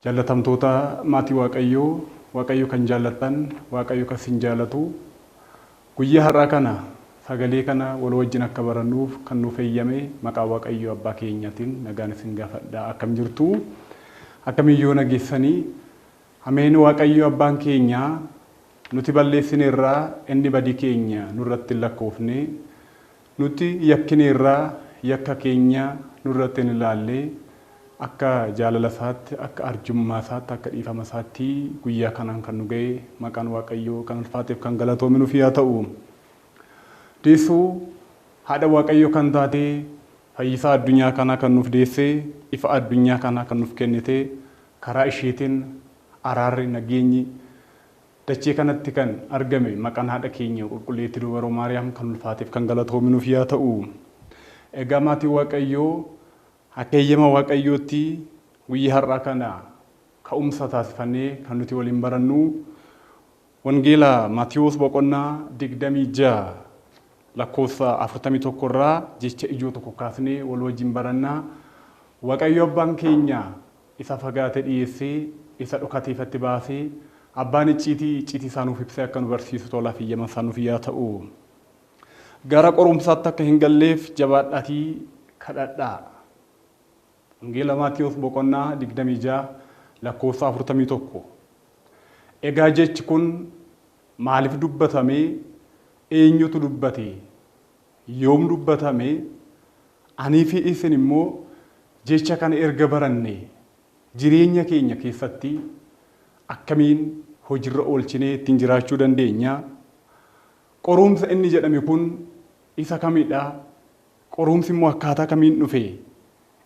Jaallatamtoota maatii Waaqayyoo, Waaqayyo kan jaallattan, Waaqayyo kan isin jaallatu, guyyaa har'aa kana sagalee kana wal wajjin akka barannuuf kan nuuf eeyyame maqaa Waaqayyo Abbaa keenyaatiin nagaan isin gaafadha. Akkam jirtu? Akkamiyyoo nageessanii? Ameen. Waaqayyo Abbaan keenya nuti balleessineerraa inni badii keenya nurratti hin lakkoofne, nuti yakkineerraa yakka keenya nurratti hin ilaalle, akka jaalala isaatti, akka arjummaa isaatti, akka dhiifama isaatti guyyaa kanaan kan nu ga'e maqaan Waaqayyoo kan ulfaateef kan galatoominuuf yaa ta'u. Deessuu haadha Waaqayyoo kan taate, fayyisaa addunyaa kanaa kan nuuf deesse, ifa addunyaa kanaa kan nuuf kennite, karaa isheetiin araarri nageenyi dachee kanatti kan argame maqaan haadha keenya qulqulleettii Dubaroo Maariyaam kan ulfaateef kan galatoominuuf yaa ta'u. Egaa maatii Waaqayyoo, akka eeyyama Waaqayyootti guyyaa har'aa kana ka'umsa taasifannee kan nuti waliin barannu Wangeela Maatiyoos boqonnaa 26 lakkoofsa 41 irraa jecha ijoo tokko kaasnee wal wajjin barannaa. Waaqayyo Abbaan keenya isa fagaate dhiyeessee, isa dhokate ifatti baasee, Abbaan icciitii icciitii isaa nuuf ibsee akka nu barsiisu tolaaf eeyyama isaa nuuf yaa ta'u. Gara qorumsaatti akka hin galleef jabaadhaatii kadhadhaa. Wangeela Maatiyoos boqonnaa 26 lakkoofsa 41. Egaa jechi kun maaliif dubbatame? Eenyutu dubbate? Yoom dubbatame? Anii fi isin immoo jecha kana erga baranne jireenya keenya keessatti akkamiin hojiirra oolchinee ittiin jiraachuu dandeenya? Qorumsa inni jedhame kun isa kamidha? Qorumsi immoo akkaataa kamiin dhufe?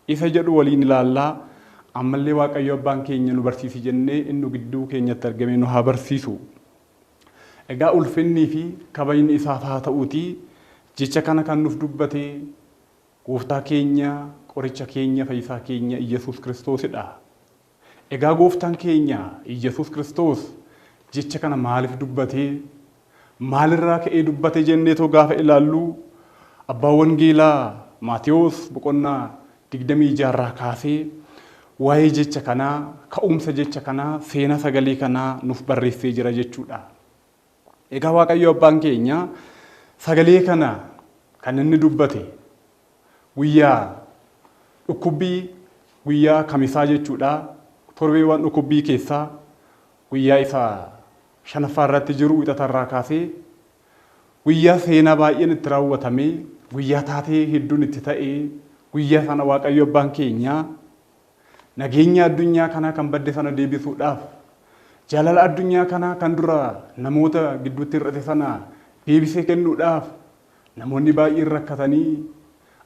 Isa jedhu waliin ilaallaa. Ammallee Waaqayyo Abbaan keenya nu barsiisi jennee inni gidduu keenyatti argame nu haa barsiisu. Egaa ulfinnii fi kabajni isaaf haa ta'uutii jecha kana kan nuuf dubbate Gooftaa keenya, qoricha keenya, fayyisaa keenya Iyyasuus Kiristoosidha. Egaa Gooftaan keenya Iyyasuus Kiristoos jecha kana maaliif dubbate? Maalirraa ka'ee dubbate jenneetoo gaafa ilaallu, Abbaan Wangeelaa Maatiyoos boqonnaa 26 irraa kaasee waa'ee jecha kanaa, ka'umsa jecha kanaa, seenaa sagalee kanaa nuuf barreessee jira jechuudha. Egaa Waaqayyo Abbaan keenya sagalee kana kan inni dubbate guyyaa dhukkubbii, guyyaa kamisaa jechuudha. Torbeewwan dhukkubbii keessaa guyyaa isa shanaffaa irratti jiru wixata irraa kaasee guyyaa seenaa baay'een itti raawwatame, guyyaa taatee hedduun itti ta'e, guyyaa sana Waaqayyo Abbaan keenya nageenya addunyaa kanaa kan badde sana deebisuudhaaf, jaalala addunyaa kanaa kan dura namoota gidduutti hir'ate sana deebisee kennuudhaaf, namoonni baay'een rakkatanii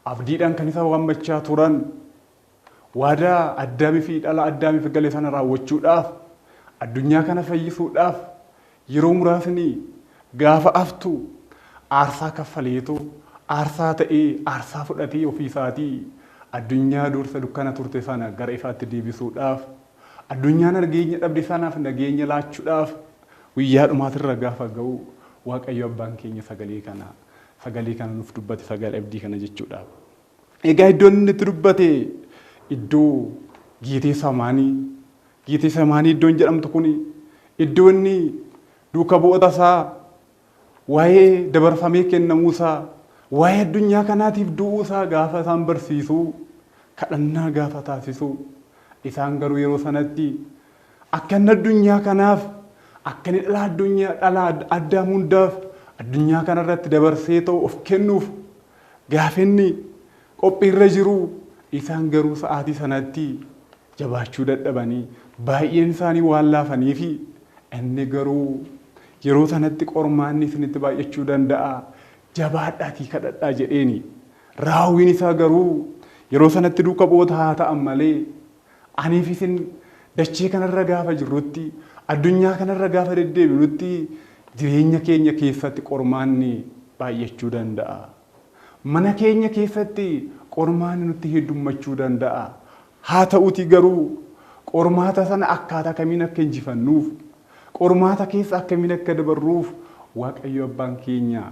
abdiidhaan kan isa waammachaa turan, waadaa Addaamii fi dhala Addaamiif gale sana raawwachuudhaaf, addunyaa kana fayyisuudhaaf yeroo muraasni gaafa aftu aarsaa kaffaleetoo, aarsaa ta'ee, aarsaa fudhatee ofii isaatii addunyaa dursa dukkana turte sana gara ifaatti deebisuudhaaf, addunyaa nageenya dhabde sanaaf nageenya laachuudhaaf guyyaa dhumaatirra gaafa ga'u Waaqayyo Abbaan keenya sagalee kana nuuf dubbate, sagalee abdii kana jechuudha. Egaa iddoon inni itti dubbate iddoo Geetee Samaanii. Geetee Samaanii iddoon jedhamtu kun iddoo inni duuka bu'oota isaa waa'ee dabarfamee kennamuusaa, waa'ee addunyaa kanaatiif du'uusaa gaafa isaan barsiisu, kadhannaa gaafa taasisu, isaan garuu yeroo sanatti akka inni addunyaa kanaaf, akka inni dhala addunyaa, dhala Addaam hundaaf addunyaa kanarratti dabarsee ta'u of kennuuf gaafa inni qophiirra jiru, isaan garuu sa'aatii sanatti jabaachuu dadhabanii baay'een isaanii waan laafanii fi inni garuu yeroo sanatti qormaanni isinitti baay'achuu danda'a, jabaadhaatii kadhadhaa jedheeni. Raawwiin isaa garuu yeroo sanatti duuka bu'oota haa ta'an malee, aniif isin dachee kanarra gaafa jirrutti, addunyaa kanarra gaafa deddeebinutti jireenya keenya keessatti qormaanni baay'achuu danda'a. Mana keenya keessatti qormaanni nutti heddummachuu danda'a. Haa ta'uti garuu qormaata sana akkaataa kamiin akka injifannuuf, qormaata keessa akkamiin akka dabarruuf, Waaqayyo Abbaan keenya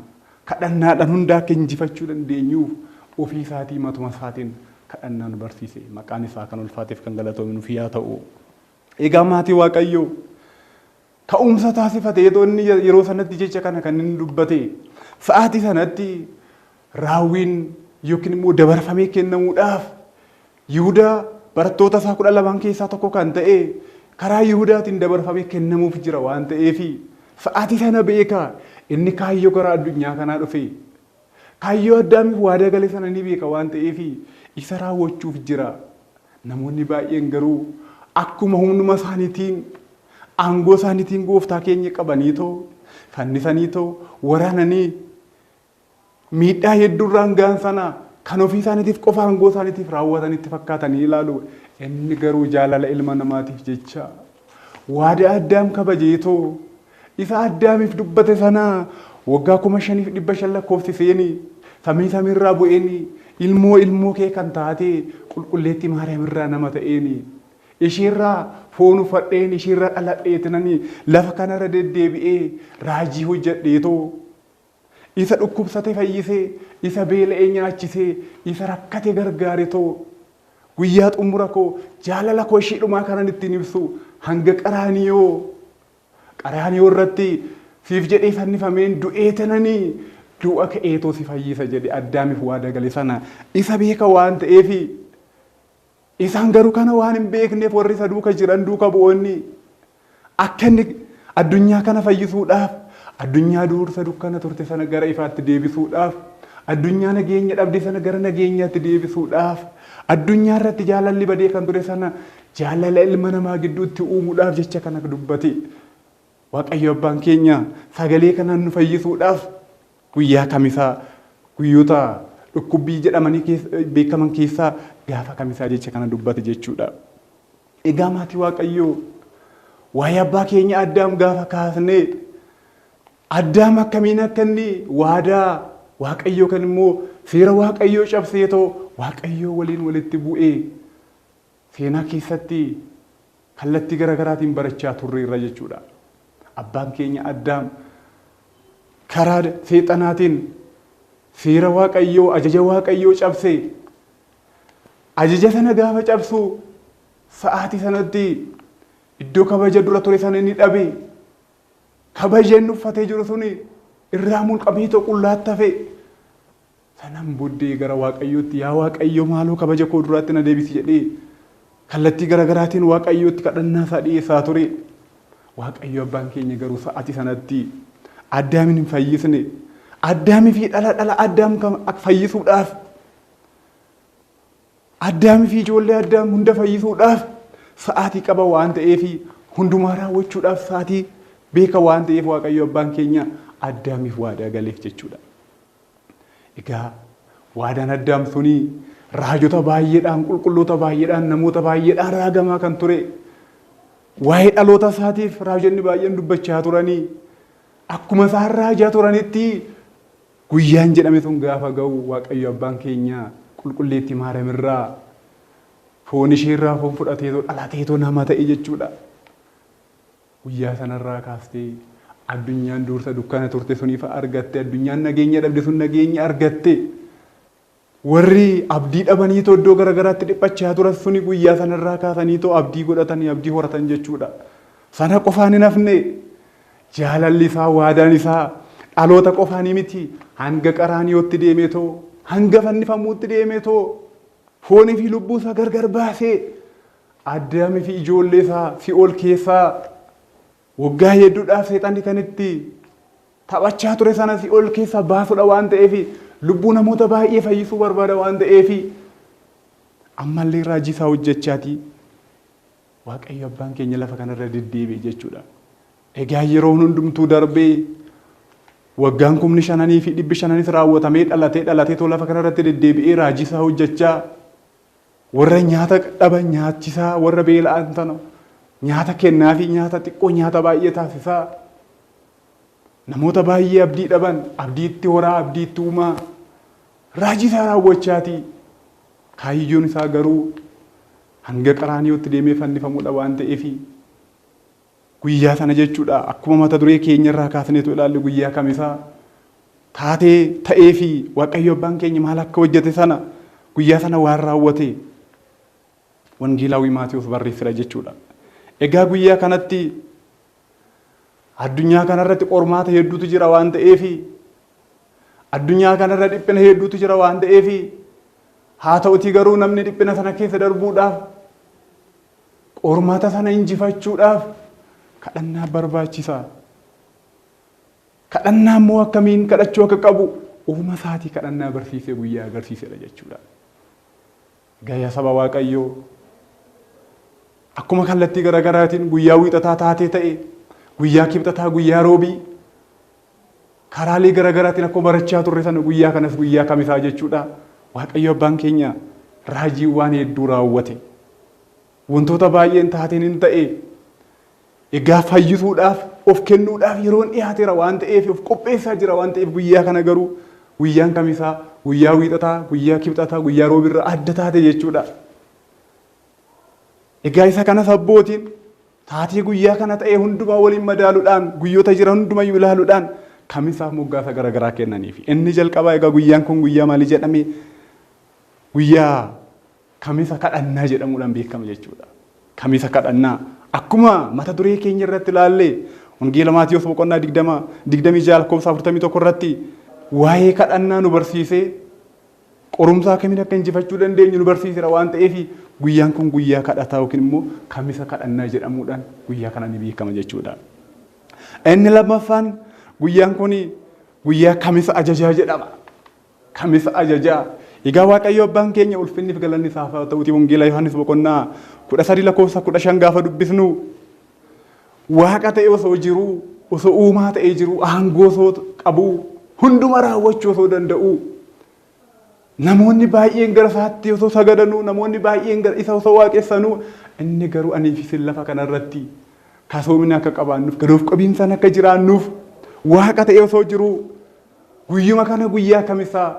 kadhannaadhaan hundaa akka injifachuu dandeenyuuf ofii isaatii matuma isaatiin kadhannaa nu barsiise. Maqaan isaa kan ulfaateef kan galatoominuuf yaa ta'u. Egaa maatii Waaqayyoo, ka'umsa taasifatee inni yeroo sanatti jecha kana kan inni dubbate, sa'aatii sanatti raawwiin yookiin immoo dabarfamee kennamuudhaaf Yihudaa barattoota isaa 12 keessaa tokko kan ta'e karaa Yihudaatiin dabarfamee kennamuuf jira waan ta'eef, sa'aatii sana beeka. Inni kaayyoo gara addunyaa kanaa dhufe, kaayyoo Addaamiif waadaa gale sana ni beeka waan ta'eef, isa raawwachuuf jira. Namoonni baay'een garuu akkuma humnuma isaaniitiin, aangoo isaaniitiin gooftaa keenya qabanii too fannisanii too waraananii miidhaa hedduurraan ga'an sana kan ofii isaaniitiif qofa aangoo isaaniitiif raawwatanitti fakkaatanii ilaalu. Inni garuu jaalala ilma namaatiif jecha waadaa Addaam kabajeetoo isa Addaamiif dubbate sana waggaa 5500 lakkoofsiseeni samii samiirraa bu'eeni ilmoo ilmoo kee kan taate qulqulleettii Maariyaamirraa nama ta'eeni isheerraa foon uffadheen isheerraa dhaladheetinani lafa kanarra deddeebi'ee raajii hojjedheetoo isa dhukkubsate fayyisee, isa beela'ee nyaachisee, isa rakkate gargaaretoo guyyaa xumura koo jaalala koo isheedhumaa kanan ittiin ibsu hanga qaraaniyoo irratti siif jedhee fannifameen du'eetananii du'a ka'eetoo si fayyisa jedhe Addaamiif waadaa gale sana isa beeka waan ta'eefi, isaan garuu kana waan hin beekneef, warri isa duuka jiran, duuka bu'oonni, akka inni addunyaa kana fayyisuudhaaf, addunyaa duursa dukkana turte sana gara ifaatti deebisuudhaaf, addunyaa nageenya dhabde sana gara nageenyaatti deebisuudhaaf, addunyaa irratti jaalalli badee kan ture sana jaalala ilma namaa gidduutti uumuudhaaf jecha kana dubbate. Waaqayyo abbaan keenya sagalee kanaan nu fayyisuudhaaf guyyaa kamisaa, guyyoota dhukkubbii jedhamanii beekaman keessaa gaafa kamisaa jecha kana dubbate jechuudha. Egaa maatii Waaqayyoo, waa'ee abbaa keenya Addaam gaafa kaasnee, Addaam akkamiin akka inni waadaa Waaqayyoo kan immoo seera Waaqayyoo cabseetoo Waaqayyoo waliin walitti bu'ee seenaa keessatti kallattii garaagaraatiin barachaa turreerra jechuudha. Abbaan keenya Addaam karaa seexanaatiin seera Waaqayyoo, ajaja Waaqayyoo cabsee, ajaja sana gaafa cabsu sa'aatii sanatti iddoo kabaja dura ture sana inni dhabe, kabaja inni uffatee jiru suni irraa mulqameetoo qullaatti hafe. Sanaan booddee gara Waaqayyootti, "Yaa Waaqayyo, maaloo kabaja koo duraatti na deebisi," jedhee kallattii garaagaraatiin Waaqayyootti kadhannaa isaa dhiyeessaa ture. Waaqayyo abbaan keenya garuu sa'aatii sanatti Addaamin hin fayyisne. Addaamii fi dhala dhala Addaam fayyisuudhaaf, Addaamii fi ijoollee Addaam hunda fayyisuudhaaf sa'aatii qaba waan ta'eef, hundumaa raawwachuudhaaf sa'aatii beeka waan ta'eef, Waaqayyo abbaan keenya Addaamiif waadaa galeef jechuudha. Egaa waadaan Addaam suni raajota baay'eedhaan, qulqulloota baay'eedhaan, namoota baay'eedhaan raagamaa kan ture. Waa'ee dhaloota isaatiif raajonni baay'een dubbachaa turanii, akkuma isaan raajaa turanitti guyyaan jedhame sun gaafa ga'u Waaqayyo abbaan keenya qulqulleettii Maariyaam foon isheerraa foon fudhateetoo dhalateetoo nama ta'e jechuudha. Guyyaa sanarraa kaastee addunyaan dursa dukkana turte sun ifa argatte, addunyaan nageenya dhabde sun nageenya argatte. Warri abdii dhabaniitoo iddoo garaagaraatti dhiphachaa turan suni guyyaa sanarraa kaasaniitoo abdii godhatanii abdii horatan jechuudha. Sana qofaan hin hafne. Jaalalli isaa, waadaan isaa dhaloota qofaanii miti, hanga qaraaniyootti deemeetoo, hanga fannifamuutti deemeetoo foonii fi lubbuu isaa gargar baasee Addaamii fi ijoollee isaa si'ool keessaa, waggaa hedduudhaaf seexanni kan itti taphachaa ture sana si'ool keessaa baasudha waan ta'eef, lubbuu namoota baay'ee fayyisuu barbaada waan ta'eef, ammallee raajii isaa hojjechaatii Waaqayyo abbaan keenya lafa kanarra deddeebi'e jechuudha. Egaa yeroon hundumtuu darbee waggaan 5500s raawwatamee, dhalatee dhalatee too lafa kanarratti deddeebi'ee raajii isaa hojjechaa, warra nyaata dhaban nyaachisaa, warra beela'an sana nyaata kennaa fi nyaata xiqqoo nyaata baay'ee taasisaa, namoota baay'ee abdii dhaban abdiitti horaa, abdiitti uumaa, raajii isaa raawwachaatii, kaayyoon isaa garuu hanga qaraaniyootti deemee fannifamuudha waan ta'eef, guyyaa sana jechuudha, akkuma mata duree keenya irraa kaasneetu ilaalle, guyyaa kamisaa taatee ta'ee fi Waaqayyo abbaan keenya maal akka hojjete sana, guyyaa sana waan raawwate Wangeelaawii Maatiyuus barreessira jechuudha. Egaa guyyaa kanatti addunyaa kanarratti qormaata hedduutu jira waan ta'eef, addunyaa kanarra dhiphina hedduutu jira waan ta'eef, haa ta'utii garuu namni dhiphina sana keessa darbuudhaaf, qormaata sana injifachuudhaaf kadhannaa barbaachisa. Kadhannaa immoo akkamiin kadhachuu akka qabu ofuma isaatii kadhannaa barsiisee guyyaa agarsiisedha jechuudha. Egaa yaa saba Waaqayyoo, akkuma kallattii garaagaraatiin guyyaa Wiixataa taatee ta'e, guyyaa Kibxataa, guyyaa Roobii, karaalee garaagaraatiin akkuma barachaa turre sana guyyaa kanas guyyaa Kamisaa jechuudha. Waaqayyo abbaan keenya raajiiwwan hedduu raawwate. Wantoota baay'een taateen hin ta'e. Egaa fayyisuudhaaf of kennuudhaaf yeroon dhiyaateera waan ta'eef, of qopheessaa jira waan ta'eef, guyyaa kana garuu guyyaan Kamisaa guyyaa Wiixataa, guyyaa Kibxataa, guyyaa Roobirraa adda taate jechuudha. Egaa isa kanas abbootiin taatee guyyaa kana ta'e hundumaa waliin madaaluudhaan, guyyoota jiran hundumayyuu ilaaluudhaan Kamisaaf moggaasa garaagaraa kennaniif. Inni jalqabaa egaa guyyaan kun guyyaa maalii jedhame? Guyyaa Kamisa kadhannaa jedhamuudhaan beekama jechuudha. Kamisa kadhannaa akkuma mata duree keenya irratti ilaalle, Wangeela Maatiyos boqonnaa 20 26 lakkoofsa 41 irratti waa'ee kadhannaa nu barsiisee, qorumsa akkamiin akka injifachuu dandeenyu nu barsiiseera waan ta'eef, guyyaan kun guyyaa kadhataa yookiin immoo Kamisa kadhannaa jedhamuudhaan guyyaa kana ni beekama jechuudha. Inni lammaffaan guyyaan kun guyyaa Kamisa ajajaa jedhama. Kamisa ajajaa. Egaa Waaqayyo abbaan keenya ulfinni fi galanni isaaf haa ta'uuti, Wangeela Yohaannis boqonnaa 13 lakkoofsa 15 gaafa dubbisnu, Waaqa ta'e osoo jiruu, osoo uumaa ta'ee jiruu, aangoo osoo qabuu, hunduma raawwachuu osoo danda'uu, namoonni baay'een gara isaatti osoo sagadanuu, namoonni baay'een gara isa osoo waaqessanuu, inni garuu anii fi isin lafa kanarratti kasoomina akka qabaannuuf, gad of qabiinsaan akka jiraannuuf, Waaqa ta'e osoo jiruu guyyuma kana guyyaa Kamisaa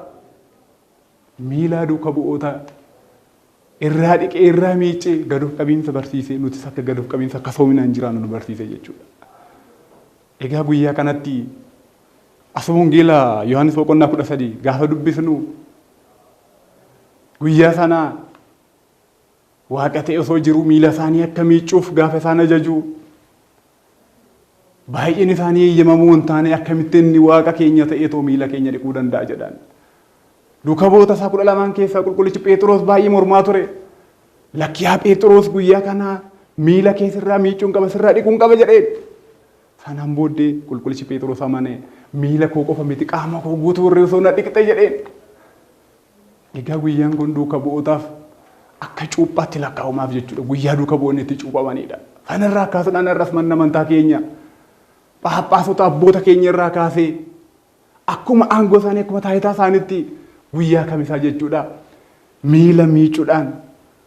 miilaa duuka bu'oota irraa dhiqee, irraa miicee, gad of qabiinsa barsiisee, nutis akka gad of qabiinsa kasoominaan jiraannu nu barsiise jechuudha. Egaa guyyaa kanatti asuma Wangeela Yohaannis boqonnaa 13 gaafa dubbisnu, guyyaa sana Waaqa ta'e osoo jiruu miila isaanii akka miiccuuf gaafa isaan ajaju, baay'een isaanii eeyyamamuu hin taane, akkamitti inni Waaqa keenya ta'ee too miila keenya dhiquu danda'a jedhan. Duuka bu'oota isaa 12n keessaa qulqullichi Pheexiroos baay'ee mormaa ture. Lakki yaa Pheexiroos, guyyaa kana miila kee sirraa miicuun qaba, sirraa dhiquun qaba jedheen. Sanaan booddee qulqullichi Pheexiroos amane, miila koo qofa miti, qaama koo guutuu irra osoo na dhiqxe jedheen. Egaa guyyaan kun duuka bu'ootaaf akka cuuphaatti lakkaa'umaaf jechuudha. Guyyaa duuka bu'oonni itti cuuphamanidha. Sanarraa kaasuudhaan har'as manni amantaa keenya phaaphaasota abboota keenya irraa kaasee akkuma aangoo isaanii, akkuma taayitaa isaaniitti guyyaa Kamisaa jechuudha. Miila miicuudhaan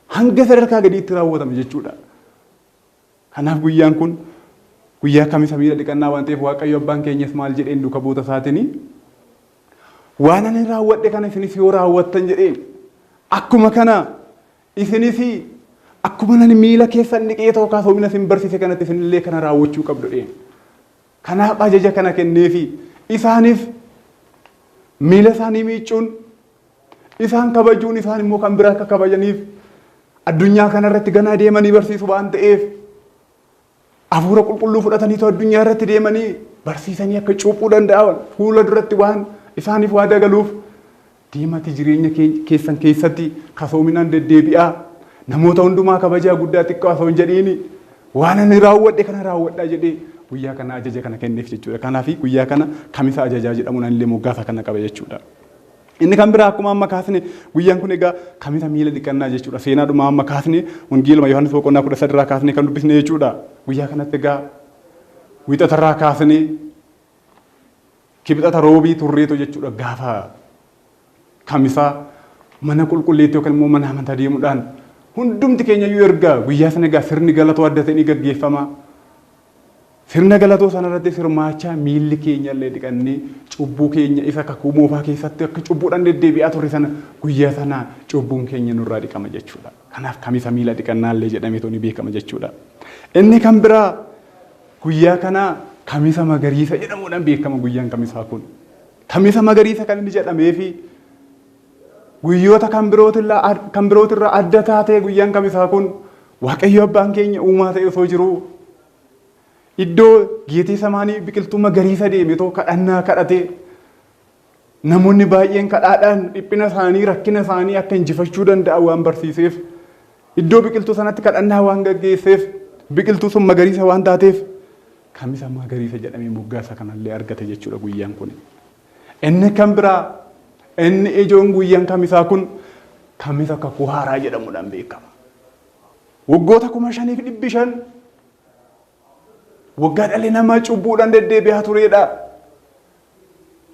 hanga sadarkaa gadiitti raawwatama jechuudha. Kanaaf guyyaan kun guyyaa Kamisa miila dhiqannaa waan ta'eef, Waaqayyo abbaan keenyas maal jedheen duuka bu'oota isaatiin? Waan ani raawwadhe kana isinis yoo raawwattan jedheen, akkuma kana isinis akkuma ani miila keessan dhiqee ta'u kaasoo isin barsiise kanatti isinillee kana raawwachuu qabdu jedheen. Kanaaf ajaja kana kenneefi isaaniif miila isaanii miicuun, isaan kabajuun, isaan immoo kan biraa akka kabajaniif, addunyaa kanarratti ganaa deemanii barsiisu waan ta'eef, hafuura qulqulluu fudhataniitu addunyaa irratti deemanii barsiisanii akka cuuphuu danda'an fuula duratti waan isaaniif waa dagaluuf, deemati jireenya keessan keessatti kasoominaan deddeebi'aa, namoota hundumaa kabajaa, guddaa xiqqaa osoo hin jedhiini, waan ani raawwadhe kana raawwadhaa jedhee guyyaa kana ajaja kana kenneef jechuudha. Kanaaf guyyaa kana Kamisa ajajaa jedhamuun illee moggaasa kana qaba jechuudha. Inni kan biraa akkuma amma kaasne guyyaan kun egaa Kamisa miila dhiqannaa jechuudha. Seenaadhuma amma kaasne, Wangeeluma Yohaannis boqonnaa 13 irraa kaasne kan dubbisne jechuudha. Guyyaa kanatti egaa Wiixatarraa kaasne Kibxata, Roobii turreetu jechuudha, gaafa Kamisaa mana qulqulleetti yookaan immoo mana amantaa deemuudhaan hundumti keenya iyyuu erga guyyaa sana egaa sirni galatoo adda ta'e ni gaggeeffama. Sirna galatoo sanarratti hirmaachaa miilli keenya illee dhiqannee, cubbuu keenya isa kakuu moofaa keessatti akka cubbuudhaan deddeebi'aa turre sana guyyaa sana cubbuun keenya nurraa dhiqama jechuudha. Kanaaf Kamisa miila dhiqannaa illee jedhameetoo ni beekama jechuudha. Inni kan biraa guyyaa kana Kamisa magariisa jedhamuudhaan beekama guyyaan Kamisaa kun. Kamisa magariisa kan inni jedhameefi guyyoota kan birootirraa adda taatee guyyaan Kamisaa kun Waaqayyo abbaan keenya uumaa ta'e osoo jiruu iddoo geetii samaanii biqiltuu magariisa deeme too kadhannaa kadhatee namoonni baay'een kadhaadhaan dhiphina isaanii rakkina isaanii akka injifachuu danda'an waan barsiiseef iddoo biqiltuu sanatti kadhannaa waan gaggeesseef biqiltuu sun magariisa waan taateef kamisa magariisa jedhamee moggaasa kanallee argate jechuudha guyyaan kun. Inni kan biraa inni ijoon guyyaan kamisaa kun kamisa kakuu haaraa jedhamuudhaan beekama. Waggoota 5500 waggaa dhalli namaa cubbuudhaan deddeebi'aa turedha.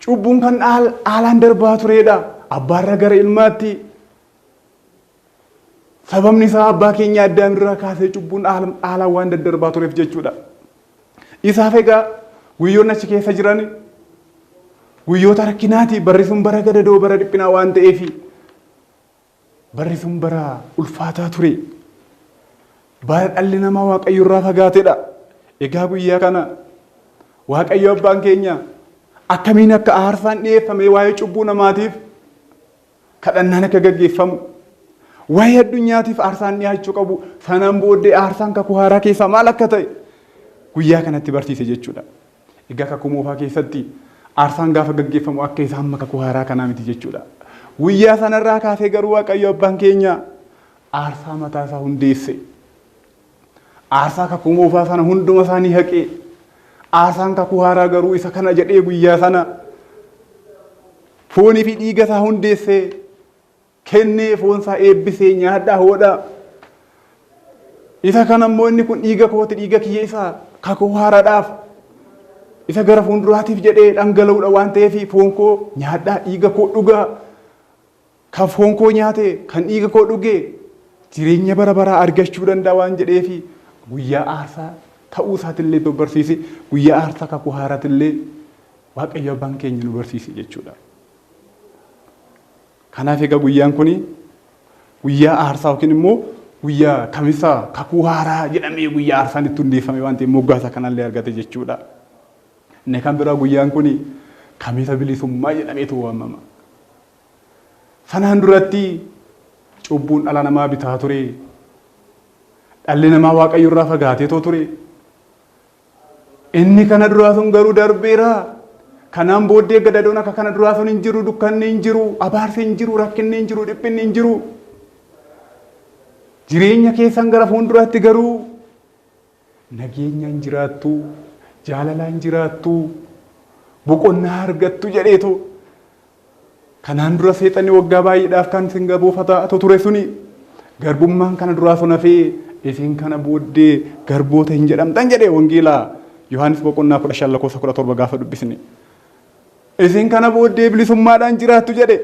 Cubbuun kan haalaan darbaa turedha. Abbaarra gara ilmaatti. Sababni isaa abbaa keenya Addaam irraa kaasee cubbuun haalaan waan daddarbaa tureef jechuudha. Isaaf egaa guyyoonni achi keessa jiran guyyoota rakkinaati. Barri sun bara gadadoo bara dhiphinaa waan ta'eefi barri sun bara ulfaataa ture. Bara dhalli namaa Waaqayyo irraa fagaatedha. Egaa guyyaa kana Waaqayyo abbaan keenya akkamiin akka aarsaan dhiyeeffamee waa'ee cubbuu namaatiif kadhannaan akka gaggeeffamu waa'ee addunyaatiif aarsaan dhiyaachuu qabu sanaan booddee aarsaan kakuu haaraa keessaa maal akka ta'e guyyaa kanatti barsiise jechuudha. Egaa kakuu moofaa keessatti aarsaan gaafa gaggeeffamu akka isa hamma kakuu haaraa kanaa miti jechuudha. Guyyaa sanarraa kaasee garuu Waaqayyo abbaan keenya aarsaa mataa isaa hundeesse. Aarsaa kakuu moofaa sana hunduma isaa ni haqee. Aarsaan kakuu haaraa garuu isa kana jedhee guyyaa sana foonii fi dhiiga isaa hundeessee kennee foon isaa eebbisee nyaadhaa hoodhaa. Isa kana immoo inni kun dhiiga kooti dhiiga kiyya isa kakuu haaraadhaaf isa gara fuulduraatiif jedhee dhangala'uudha waan ta'eef foon koo nyaadhaa dhiiga koo dhugaa kan foon koo nyaate kan dhiiga koo dhuge jireenya bara baraa argachuu danda'a waan jedheef guyyaa aarsaa ta'uu isaatillee nu barsiise guyyaa aarsaa kakuu haaraatillee Waaqayyo abbaan keenya nu barsiise jechuudha. Kanaaf egaa guyyaan kun guyyaa aarsaa yookiin immoo guyyaa kamisa kakuu haaraa jedhamee guyyaa aarsaan itti hundeeffame waan ta'eef moggaasa kanallee argate jechuudha. Inni kan biraa guyyaan kun kamisa bilisummaa jedhameetu waamama. Sanaan duratti cubbuun dhala namaa bitaa ture. Dhalli namaa Waaqayyo irraa fagaateetoo ture. Inni kana duraa sun garuu darbeera. Kanaan booddee gadadoon akka kana duraa sun hin jiru, dukkanni hin jiru, abaarsi hin jiru, rakkinni hin jiru, dhiphinni hin jiru. Jireenya keessan gara fuulduraatti garuu nageenyaan jiraattu, jaalalaan jiraattu, boqonnaa argattu jedheetu kanaan dura seexanni waggaa baay'eedhaaf kan isin garboofataa ture suni garbummaan kana duraa sun hafee isin kana booddee garboota hin jedhamtan jedhe wangeelaa Yohaannis boqonnaa 15 lakkoofsa 17 gaafa dubbisne. Isin kana booddee bilisummaadhaan jiraattu jedhe.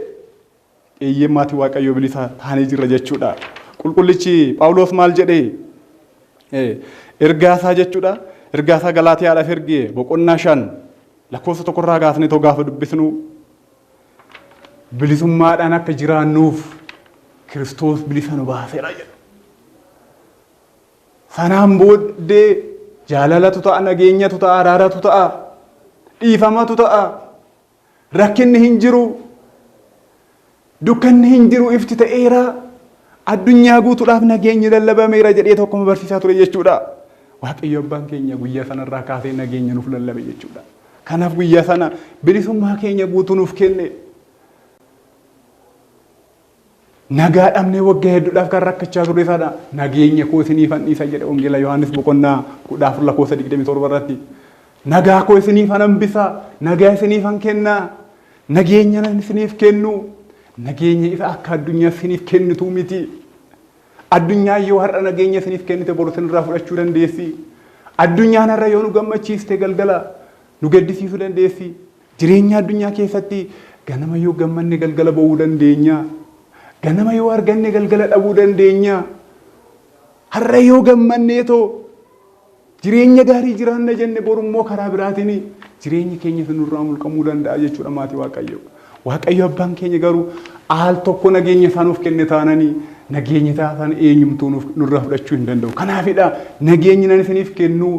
Eeyyee maatii Waaqayyoo bilisa taanee jirra jechuudha. Qulqullichi Phaawulos maal jedhee? Ergaa isaa jechuudha. Ergaa isaa Galaatiyaadhaaf erge boqonnaa 5 lakkoofsa tokkorraa kaasnee too gaafa dubbisnu bilisummaadhaan akka jiraannuuf Kiristoos bilisa nu baaseera jedha. Sanaan booddee jaalalatu ta'a, nageenyatu ta'a, araaratu ta'a, dhiifamatu ta'a, rakkinni hin jiru, dukkanni hin jiru, ifti ta'eera, addunyaa guutuudhaaf nageenyi lallabameera jedhee tokkoma barsiisaa ture jechuudha. Waaqayyo abbaan keenya guyyaa sanarraa kaasee nageenya nuuf lallabe jechuudha. Kanaaf guyyaa sana bilisummaa keenya guutuu nuuf kenne. Nagaa dhabnee waggaa hedduudhaaf kan rakkachaa turre sana nageenya koo isiniifan dhiisa jedhe Wangeela Yohaannis boqonnaa 14 lakkoofsa 27 irratti. Nagaa koo isiniifan hambisa, nagaa isiniifan kenna, nageenya nan isiniif kennu, nageenya isa akka addunyaa isiniif kennitu miti. Addunyaan yoo har'a nageenya isiniif kennite boru isinirraa fudhachuu dandeessi. Addunyaan har'a yoo nu gammachiiste galgala nu gaddisiisuu dandeessi. Jireenya addunyaa keessatti ganama yoo gammanne galgala boo'uu dandeenya. Ganama yoo arganne galgala dhabuu dandeenya. Har'a yoo gammanneetoo jireenya gaarii jiraanna jenne borummoo karaa biraatiin jireenyi keenya nurraa mulqamuu danda'a jechuudha maatii Waaqayyoo. Waaqayyo abbaan keenya garuu al tokko nageenya isaa nuuf kenne taananii nageenya isaa sana eenyumtuu nurraa fudhachuu hin danda'u. Kanaafidha nageenyi nan isiniif kennu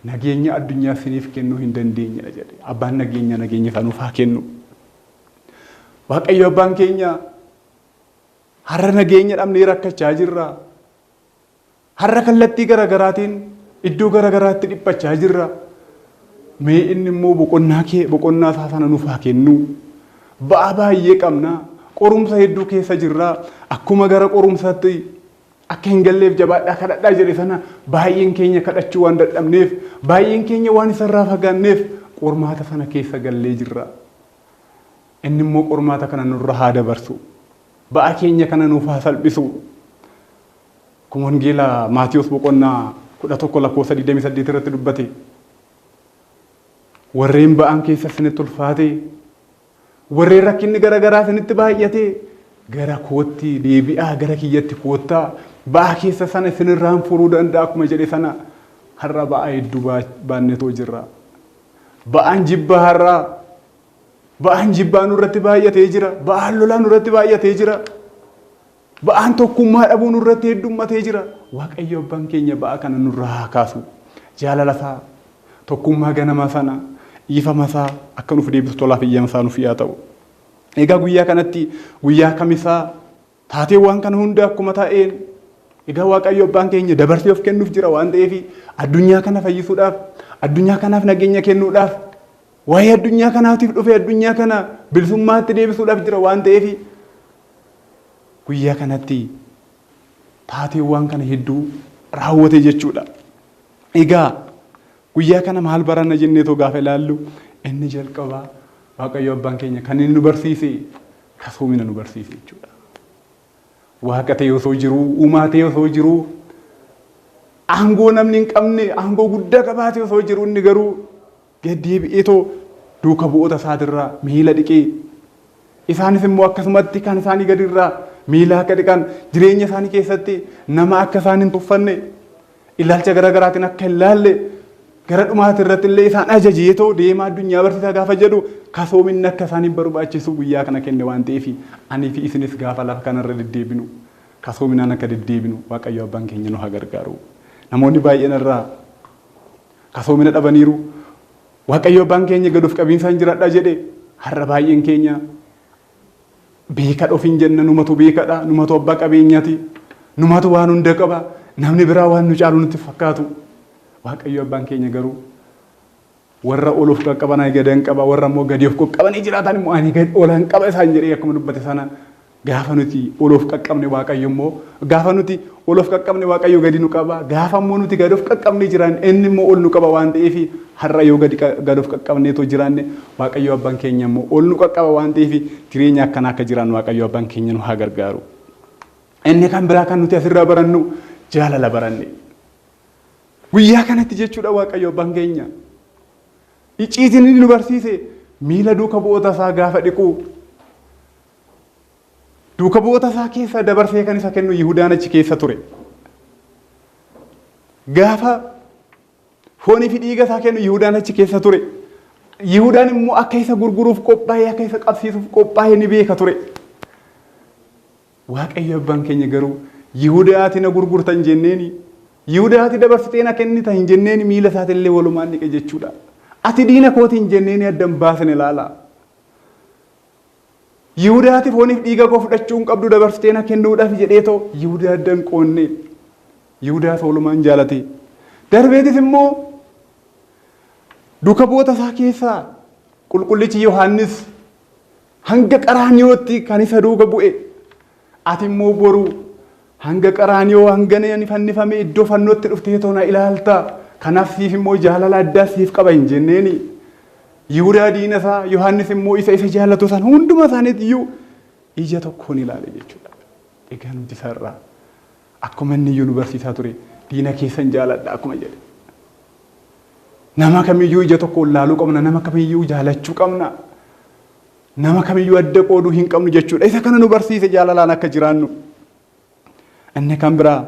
nageenya addunyaa isiniif kennuu hin dandeenyedha jedhe. Abbaan nageenya nageenya isaa nuuf haa kennu. Waaqayyo abbaan keenya har'a nageenya dhabnee rakkachaa jirra. Har'a kallattii garaagaraatiin iddoo garaagaraatti dhiphachaa jirra. Mee inni immoo boqonnaa kee boqonnaa isaa sana nuuf haa kennu. Ba'aa baay'ee qabna. Qorumsa hedduu keessa jirra. Akkuma gara qorumsaatti akka hin galleef jabaadhaa kadhadhaa jedhe sana baay'een keenya kadhachuu waan dadhabneef, baay'een keenya waan isarraa fagaanneef qormaata sana keessa gallee jirra. Inni immoo qormaata kana nurra haa dabarsu. Ba'aa keenya kana nuuf haa salphisu. Akkuma wangeela Maatiyos boqonnaa 11 lakkoofsa 28 irratti dubbate. Warreen ba'aan keessa isinitti ulfaate, warreen rakkinni garaagaraa isinitti baay'ate, gara kootti deebi'aa, gara kiyyatti koottaa, ba'aa keessa sana isinirraan furuu danda'a akkuma jedhe sana har'a ba'aa hedduu baannetoo jirra. Ba'aan jibbaa har'aa, ba'aan jibbaa nurratti baay'atee jira, ba'aan lolaa nurratti baay'atee jira. Ba'aan tokkummaa dhabuu nurratti heddummatee jira. Waaqayyo abbaan keenya ba'aa kana nurraa haa kaasu. Jaalala isaa, tokkummaa ganamaa sana, dhiifama isaa akka nuuf deebisu tolaaf eeyyama isaa nuuf haa ta'u. Egaa guyyaa kanatti guyyaa kamisaa taateewwan kana hunda akkuma ta'een egaa Waaqayyo abbaan keenya dabarsee of kennuuf jira waan ta'eef addunyaa kana fayyisuudhaaf, addunyaa kanaaf nageenya kennuudhaaf, waa'ee addunyaa kanaatiif dhufee addunyaa kana bilisummaatti deebisuudhaaf jira waan ta'eef guyyaa kanatti taateewwan kana hedduu raawwate jechuudha. Egaa guyyaa kana maal baranna jenneetoo gaafa ilaallu inni jalqabaa Waaqayyo abbaan keenya kan inni nu barsiise kasoomina nu barsiise jechuudha. Waaqa ta'e osoo jiruu, uumaa ta'e osoo jiruu, aangoo namni hin qabne aangoo guddaa qabaate osoo jiruu inni garuu gad deebi'eetoo duuka bu'oota isaatirraa miila dhiqee isaanis immoo akkasumatti kan isaanii gadirraa miila akka dhiqan jireenya isaanii keessatti nama akka isaan hin tuffanne ilaalcha garaagaraatiin akka hin laalle gara dhumaati irratti illee isaan ajajeetoo deemaa addunyaa barsiisaa gaafa jedhu kasoominni akka isaan hin barbaachisu guyyaa kana kenne waan ta'eef anii fi isinis gaafa lafa kanarra deddeebinu kasoominaan akka deddeebinu Waaqayyo abbaan keenya nu haa gargaaru. Namoonni baay'een irraa kasoomina dhabaniiru. Waaqayyo abbaan keenya gad of qabiinsaan jiraadhaa jedhe har'a baay'een keenya beekadha ofiin jenna, numatu beekadha, numatu abbaa qabeenyaati, numatu waan hunda qaba, namni biraa waan nu caalu nutti fakkaatu. Waaqayyo abbaan keenya garuu warra ol of qaqqaban ani gadan qaba, warra immoo gadi of qaqqabanii jiraatan immoo ani gad olan qaba isaan jedhee akkuma dubbate sana gaafa nuti ol of qaqqabne Waaqayyo immoo gaafa nuti ol of qaqqabne Waaqayyo gadi nu qaba, gaafa immoo nuti gad of qaqqabne jiraanne inni immoo ol nu qaba waan ta'eef har'a yoo gadi gad of qaqqabneetoo jiraanne Waaqayyo abbaan keenya immoo ol nu qaqqaba waan ta'eef jireenya akkanaa akka jiraannu Waaqayyo abbaan keenya nu haa gargaaru. Inni kan biraa kan nuti asirraa barannu jaalala baranne. Guyyaa kanatti jechuudha Waaqayyo abbaan keenya. Icciitiin inni nu barsiise miila duuka bu'oota isaa gaafa dhiqu duuka bu'oota isaa keessa dabarsee kan isa kennu Yihudaan achi keessa ture. Gaafa foonii fi dhiiga isaa kennu Yihudaan achi keessa ture. Yihudaan immoo akka isa gurguruuf qophaa'ee akka isa qabsiisuuf qophaa'ee ni beeka ture. Waaqayyo abbaan keenya garuu Yihudaa ati na gurgurta hin jenneeni. Yihudaa ati dabarsitee na kennita hin jenneeni, miila isaatillee walumaan dhiqe jechuudha. Ati diina kooti hin jenneeni addan baasne ilaala. Yihudaa ati fooniif dhiiga koo fudhachuu hin qabdu dabarsitee na kennuudhaaf jedheetoo Yihudaa addan qoonne. Yihudaas walumaan jaalate. Darbeetis immoo duuka bu'oota isaa keessaa qulqullichi Yohaannis hanga Qaraaniyootti kan isa duuka bu'e, ati immoo boru hanga Qaraaniyoo hanga ani fannifame iddoo fannootti dhuftee too na ilaalta, kanaaf siif immoo jaalala addaa siif qaba hin jenneeni. Yihudaa diina isaa, Yohaannis immoo isa isa jaallatu san hunduma isaaniitti iyyuu ija tokkoon ilaale jechuudha. Egaa nuti isarraa akkuma inni iyyuu nu barsiisaa ture diina keessan jaaladha akkuma jedhe. Nama kamiyyuu ija tokkoon laaluu qabna, nama kamiyyuu jaalachuu qabna. Nama kamiyyuu adda qooduu hin qabnu jechuudha. Isa kana nu barsiise jaalalaan akka jiraannu. Inni kan biraa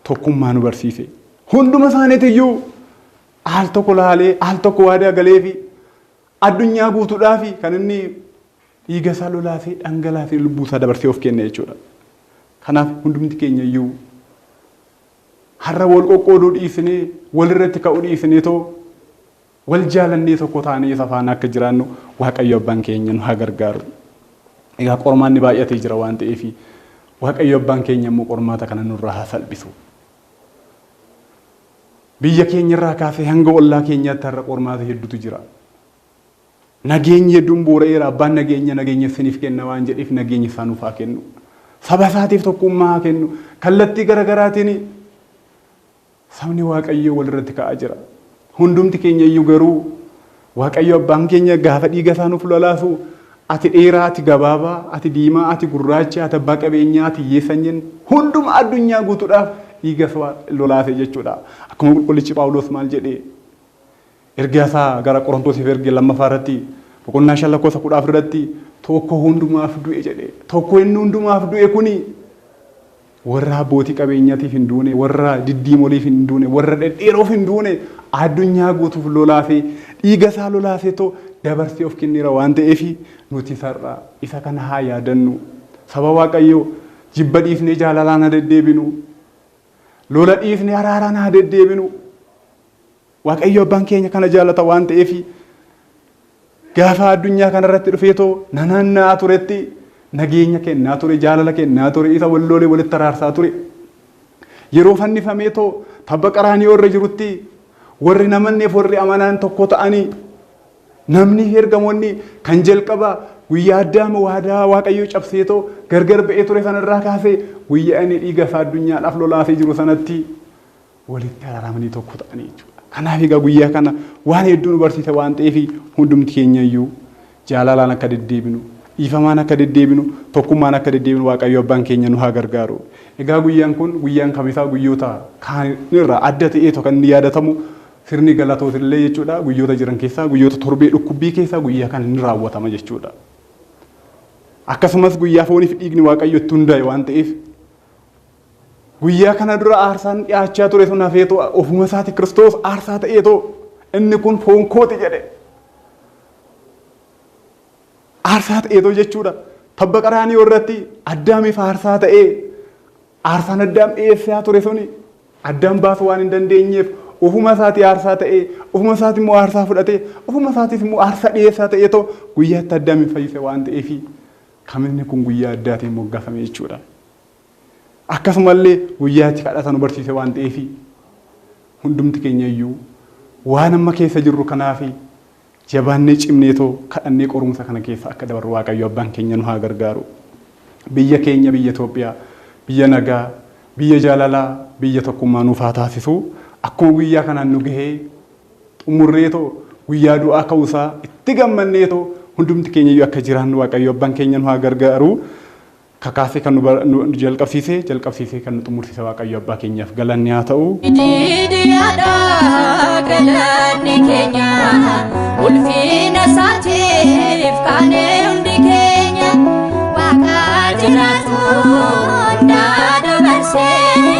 tokkummaa nu barsiise. Hunduma isaaniitiyyuu al tokko laalee, al tokko waadaa galeefi addunyaa guutuudhaafi kan inni dhiiga isaa lolaasee dhangalaasee lubbuu isaa dabarsee of kenne jechuudha. Kanaaf hundumti keenya iyyuu har'a wal qoqqooduu dhiisnee walirratti ka'uu dhiisnee too wal jaalannee tokko taanee isa faana akka jiraannu Waaqayyo abbaan keenya nu haa gargaaru. Egaa qormaanni baay'atee jira waan ta'eef Waaqayyo abbaan keenya immoo qormaata kana nurraa haa salphisu. Biyya keenya irraa kaasee hanga ollaa keenyaatti har'a qormaata hedduutu jira. Nageenyi hedduun boora'eera. Abbaan nageenya nageenya isiniif kenna waan jedheef nageenya isaa nuuf haa kennu. Saba isaatiif tokkummaa haa kennu. Kallattii garaagaraatiin sabni Waaqayyoo walirratti ka'aa jira. Hundumti keenya iyyuu garuu Waaqayyo abbaan keenya gaafa dhiiga isaa nuuf lolaasu ati dheeraa, ati gabaabaa, ati diimaa, ati gurraacha, ati abbaa qabeenyaa, ati hiyyeessa hin jenne hunduma addunyaa guutuudhaaf dhiiga isaa lolaase jechuudha. Akkuma qulqullichi Phaawulos maal jedhee ergaa isaa gara Qorontosiif erge lammaffaa irratti boqonnaa 5 lakkoofsa 14 irratti tokko hundumaaf du'e jedhe. Tokko inni hundumaaf du'e kuni warra abbootii qabeenyaatiif hin duune, warra diddiimoliif hin duune, warra dhedheeroof hin duune, addunyaa guutuuf lolaasee dhiiga isaa lolaasee too dabarsee of kenneera waan ta'eef nuti isarraa isa kana haa yaadannu. Saba Waaqayyoo jibba dhiifnee jaalalaan haa deddeebinu. Lola dhiifnee araaraan haa deddeebinu. Waaqayyo abbaan keenya kana jaalata waan ta'eef gaafa addunyaa kanarratti dhufeetoo nanaanna'aa turetti nageenya kennaa ture, jaalala kennaa ture, isa walloolee walitti araarsaa ture. Yeroo fannifameetoo tabba qaraaniyoo irra jirutti warri namanneef warri amanaan tokko ta'anii namni ergamoonni kan jalqaba guyyaa Addaam waadaa Waaqayyoo cabseetoo gargar ba'ee ture sanarraa kaasee guyyaa inni dhiiga isaa addunyaadhaaf lolaasee jiru sanatti walitti araaramanii tokko ta'anii jechuudha. Kanaaf egaa guyyaa kana waan hedduu nu barsiisa waan ta'eef hundumti keenya iyyuu jaalalaan akka deddeebinu, dhiifamaan akka deddeebinu, tokkummaan akka deddeebinu Waaqayyo abbaan keenya nu haa gargaaru. Egaa guyyaan kun guyyaan kamisaa guyyoota kaan irraa adda ta'eetu kan inni yaadatamu sirni galatootillee jechuudha guyyoota jiran keessaa guyyoota torbee dhukkubbii keessaa guyyaa kana ni raawwatama jechuudha. Akkasumas guyyaa fooniif dhiigni Waaqayyo itti hundaa'e waan ta'eef guyyaa kana dura aarsaan dhiyaachaa ture sun hafeetoo ofuma isaati Kiristoos aarsaa ta'eetoo inni kun foon kooti jedhe. Aarsaa ta'eetoo jechuudha. Tabba qaraaniyoo irratti Addaamiif aarsaa ta'ee aarsaan Addaam dhiyeessaa ture suni Addaam baasuu waan hin dandeenyeef ofuma isaatii aarsaa ta'ee ofuma isaatii immoo aarsaa fudhatee ofuma isaatiif immoo aarsaa dhiyeessaa ta'eetoo guyyaatti Addaamiin fayyise waan ta'eef kaminni kun guyyaa addaatiin moggaafame jechuudha. Akkasumallee guyyaa itti kadhata nu barsiise waan ta'eef hundumti keenya iyyuu waan amma keessa jirru kanaaf jabaannee cimneetoo kadhannee qorumsa kana keessa akka dabarru Waaqayyo abbaan keenya nu haa gargaaru. Biyya keenya biyya Itoophiyaa biyya nagaa, biyya jaalalaa, biyya tokkummaa nuuf haa taasisu. Akkuma guyyaa kanaan nu gahee xumurreetoo guyyaa du'aa ka'uusaa itti gammanneetoo hundumti keenya iyyuu akka jiraannu Waaqayyo abbaan keenya nu haa gargaaru. Kakaasee kan nu jalqabsiise, jalqabsiisee kan nu xumursiise Waaqayyo abbaa keenyaaf galanni haa ta'u. Jiidhiyaadha galanni keenya ulfina isaatiif kaanee hundi keenya waaqa jiraatu hundaa dabarsee.